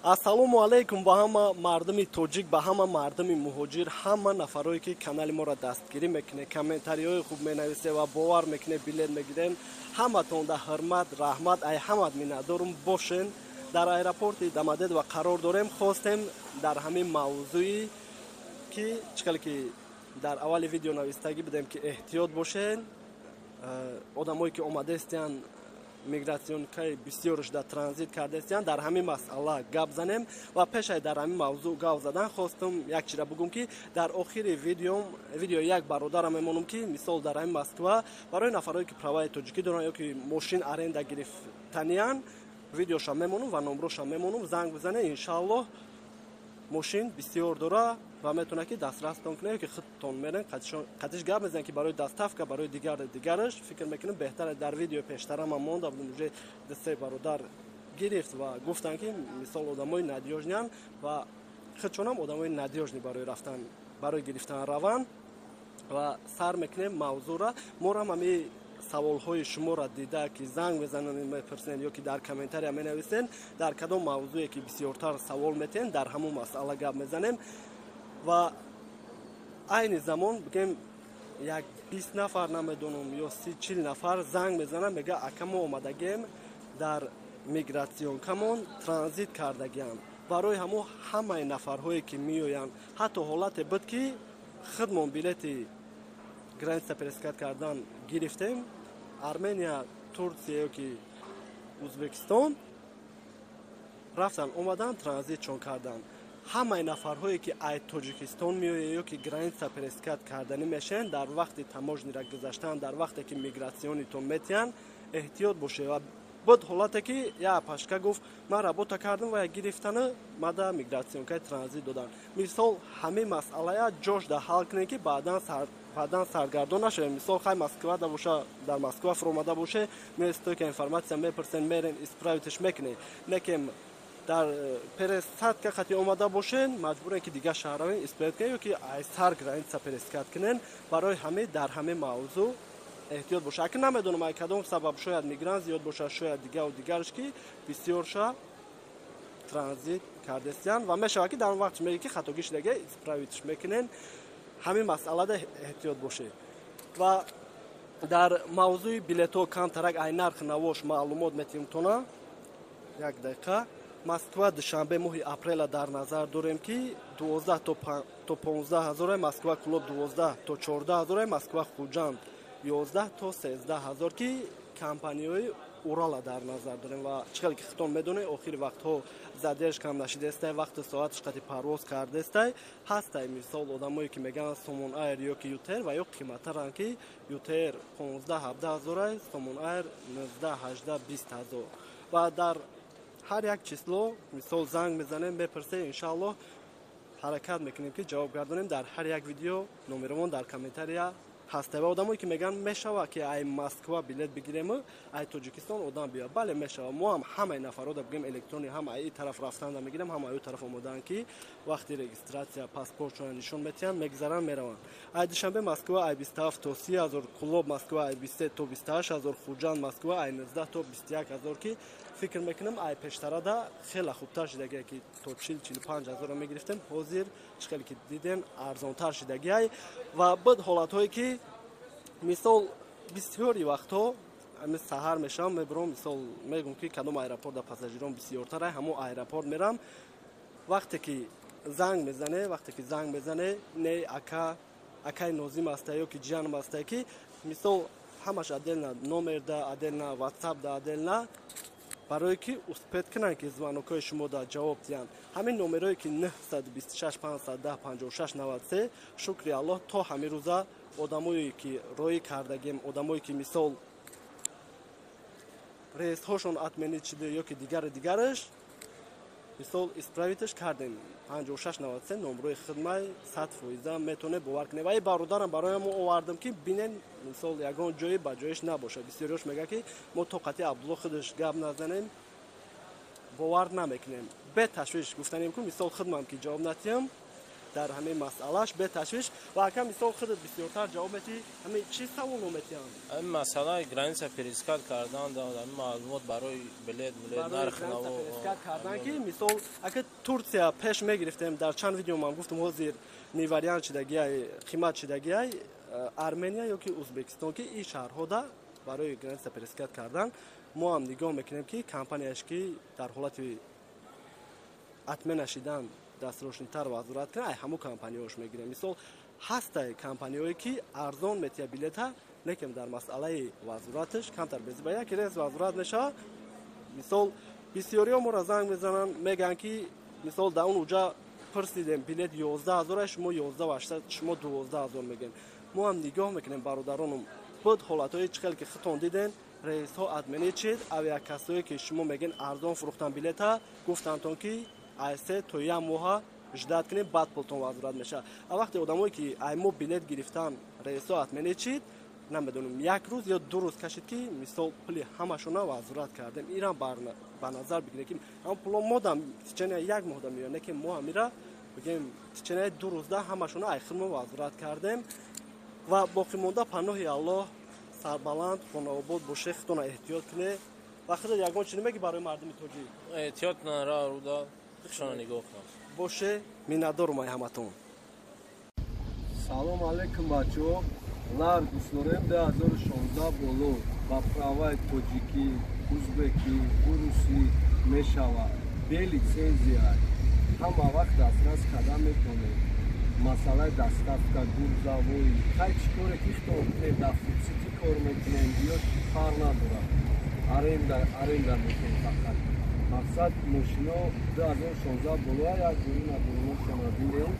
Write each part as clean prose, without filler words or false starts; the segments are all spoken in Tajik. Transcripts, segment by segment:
Ассалому алайкум ба ҳама мардуми тоҷик, ба ҳама мардуми муҳоҷир, ҳама нафарое, ки канали моро дастгирӣ мекунед, комментариҳои хуб менависед ва бовар мекунед, билет мегирем. Ҳаматонда ҳурмат, раҳмат, ай ҳамат миннатдорум. Бошен. Дар аэропорти Домодедово қарор дорем. Хостем дар ҳамин мавзӯи, ки чӣ хеле ки дар аввали видео навистагӣ будем, ки эҳтиёт бошен, одамое ки омадаистиянд, миграционкаи бисёрш дар транзит кардаистиянд, дар ҳамин масъала гап занем. Ва пешай дар ҳамин мавзӯъ гап задан хостум як чизра бугум, ки дар охири видеом видеои як бародарам мемонам, ки мисол дар ҳамин Москва барои нафарое, ки праваи тоҷикӣ доранд ё ки мошин аренда гирифтаниянд, видеоша мемонам ва номроша мемонам, занг бизанед, иншааллоҳ мошин бисёр дора ва метавонад, ки дастрастон кунед ё ки худтон мерен, қатиш гап мезанед, ки барои доставка, барои дигар дигараш фикр мекунем беҳтаре. Дар видеои пештара ман монда будам, уже ду-се бародар гирифт ва гуфтанд, ки мисол одамои надёжныянд ва худшонам одамои надёжный барои рафтан, барои гирифтан раванд. Ва сар мекунем мавзӯъра. Морам ҳами саволҳои шуморо дида, ки занг мезананд, мепурсен ё ки дар комментария менависен, дар кадом мавзӯе ки бисёртар савол метиҳен, дар ҳамон масъала гап мезанем. Ва айни замон бигем, як 20 нафар, намедонам, ё 30-40 нафар занг мезананд, мега: «Ака, мо омадагем, дар миграционкамон транзит кардагиам». Барои ҳамо ҳамаи нафарҳое, ки меоянд, ҳатто ҳолате буд, ки худмон билети граница пересекать кардан гирифтем, Армения, Турсия ё ки Узбекистон рафтан, омадан, транзитшон карданд. Ҳамаи нафарҳое, ки ай Тоҷикистон меояд ё ки граница пересекать карданӣ мешаванд, дар вақти таможняра гузаштан, дар вақте ки миграционитон метиҳанд, эҳтиёт бошед. Ва буд ҳолате, ки як пашка гуфт: «Ман работа кардам ва гирифтана мада миграционкаи транзит доданд». Мисол, ҳамин масъалая ҷошда ҳал кунед, ки баъдан саргардон нашавем. Мисол, хай, Москвада боша, дар Москва фуромада боше, местока информация мепурсен, мерен, исправитьш мекунед. Лекин дар пересадка хати омада бошен, маҷбурен, ки дигар шаҳравен исправить кунед ё ки ай сар граница пересекать кунен. Барои ҳамин дар ҳамин мавзӯъ эҳтиёт боша. Аки намедонам, ай кадом сабаб, шояд мигрант зиёд бошад, шояд дигаву дигараш, ки бисёрша транзит кардестиянд. Ва мешавад, ки дар он вақт меги, ки хатогӣ шудага, исправитьш мекунен. Ҳамин масъалада эҳтиёт бошед. Ва дар мавзӯи билетҳо камтарак ай нарх навош маълумот метиҳем тона. Як дақиқа. Москва Душанбе моҳи апрела дар назар дорем, ки 12 то 15 ҳазор, Москва Кӯлоб 12 то 14 ҳазор, Москва Хуҷанд 11 то 13 ҳазор, ки компанияҳои Урала дар назар дорем. Ва чӣ хеле ки худтон медонед, охири вақтҳо задержкам нашидестай, вақту соаташ қати парвоз кардестай. Ҳастай, мисол, одамое, ки мегӯянд Сомон Айр ё ки ЮТР, ва ё қиматтаранд, ки ЮТР 15 17 ҳазорай, Сомон Айр 19 18 20 ҳазор. Ва дар ҳар як число, мисол, занг мезанем, мепурсем, иншааллоҳ ҳаракат мекунем, ки ҷавоб гардонем. Дар ҳар як видео номеромон дар комментария ҳаста. Ва одамое, ки мегӯянд, мешавад, ки ай Москва билет бигирему ай Тоҷикистон одам биёяд? Бале, мешавад. Мо ҳам ҳамаи нафарҳода бигӯем, электрони ҳам ай тараф рафтанда мегирем, ҳам ай тараф омодаанд, ки вақти регистрация паспортшона нишон метиҳанд, мегзаранд, мераванд. Ай Душанбе Москва ай 27 то 30 ҳазор, Кӯлоб Москва ай 23 то 28 ҳазор, Хуҷанд Москва ай 19 то 21 ҳазор, ки фикр мекунам, ай пештарада хеле хубтар шидагие, ки то 40 45 ҳазорро мегирифтем, ҳозир, чӣ хеле ки дидем, арзонтар шидагиай. Ва буд ҳолатҳое, ки мисол бисёри вақтҳо ами саҳар мешавам, мебурам, мисол, мегӯм, ки кадом аэропорт дар пассажирон бисёртара, ҳамон аэропорт мерам. Вақте ки занг мезане, вақте ки занг мезане, не, ака, акай Нозим аста ё ки ҷиянам аста, ки мисол ҳамаш отдельно номерда, отдельно ватсапда, отдельно, барое ки успеть кунанд, ки звонокҳои шумо да ҷавоб диҳанд. Ҳамин номерое, ки 926 510 56 93, шукри Аллоҳ, то ҳамин рӯза одамое, ки роӣ кардагем, одамое, ки мисол рейсҳошон отменить шуда ё ки дигари дигараш, мисол, исправитьш кардем. 56 93 номрои хидмай, 100% метавонед бовар кунед. Ва и бародарам барои мо овардам, ки бинен, мисол, ягон ҷое ба ҷоиш набошад. Бисёриёш мегӯяд, ки мо то қати Абдулло худаш гап назанем, бовар намекунем. Беташвиш гуфтанем, ку мисол хидмам ки ҷавоб натиҳам. Дар ҳамин масъалаш беташвиш ва ака мисол худат бисёртар ҷавоб метиҳӣ. Ҳамин чӣ саволо метиҳанд? Ҳамин масъалаи граница пересекать кардан, ҳамин маълумот барои билет, нарх наво пересекать кардан, ки мисол ака Турсия пеш мегирифтем, дар чанд видео ман гуфтам, ҳозир ни вариант шидагиай, қимат шидагиай, Армения ё ки Узбекистон, ки ин шаҳрҳода барои граница пересекать кардан мо ҳам нигоҳ мекунем, ки компанияш ки дар ҳолати отмена шидан дастроситар возврат кунад, ай ҳамун компанияҳош мегирем. Мисол ҳастай компанияҳое ки арзон метиҳад билета, лекин дар масъалаи возвраташ камтар безиба, яке рейс возврат мешавад. Мисол бисёриҳо моро занг мезананд, мегӯянд ки мисол дар он уҷа пурсидем, билет 11 000, шумо 11 800, шумо 12 000 мегӯем. Мо ҳам нигоҳ мекунем, бародаронум. Буд ҳолатҳои чӣ хел ки худтон диден, рейсҳо отменить шид, авиакассое ки шумо мегӯен арзон фурӯхтан билета, гуфтандтон ки ай 3 то як моҳа ждать кунем, баъд пултон возврат мешавад. А вақте одамое ки ай мо билет гирифтан, рейсҳо отменить шид, намедонам, як рӯз ё 2 рӯз кашид, ки мисол пули ҳамашона возврат кардем. Ирам ба назар бигирем, ки ҳам пуло модам течение як моҳда меояд, не ки мо ҳамира бигем течение 2 рӯзда ҳамашона ай худмо возврат кардем. Ва боқимонда паноҳи Аллоҳ, сарбаланд, хонаобод боше, худтона эҳтиёт кунед. Ва худат ягон чи намеги барои мардуми тоҷик? Эҳтиёт кунанд, роҳ руда худшона нигоҳ кунанд. Боше, миннатдорум ай ҳаматон. Салом алейкум, бачаҳо. Ларгус дорем 2016 боло, ба праваи тоҷикӣ, узбекӣ, урусӣ мешавад, бе литсензия, ҳама вақт дастрас карда метавонед. Масъалаи доставка, грузовой, хай чӣ коре ки хитон кунед, дар фудсити кор мекунем ё фарқ надорад, аренда мекунем. Фақат мақсад мошино 2016 боло, як гурӯна дуруношона бинем.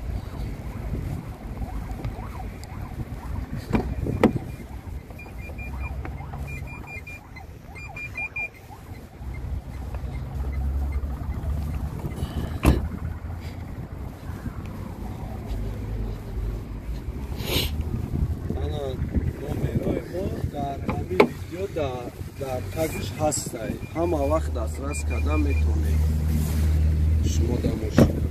Номерои мо дар ҳамин видео дар тагиш ҳастай, ҳама вақт дастрас карда метавонед шумо дар мошин.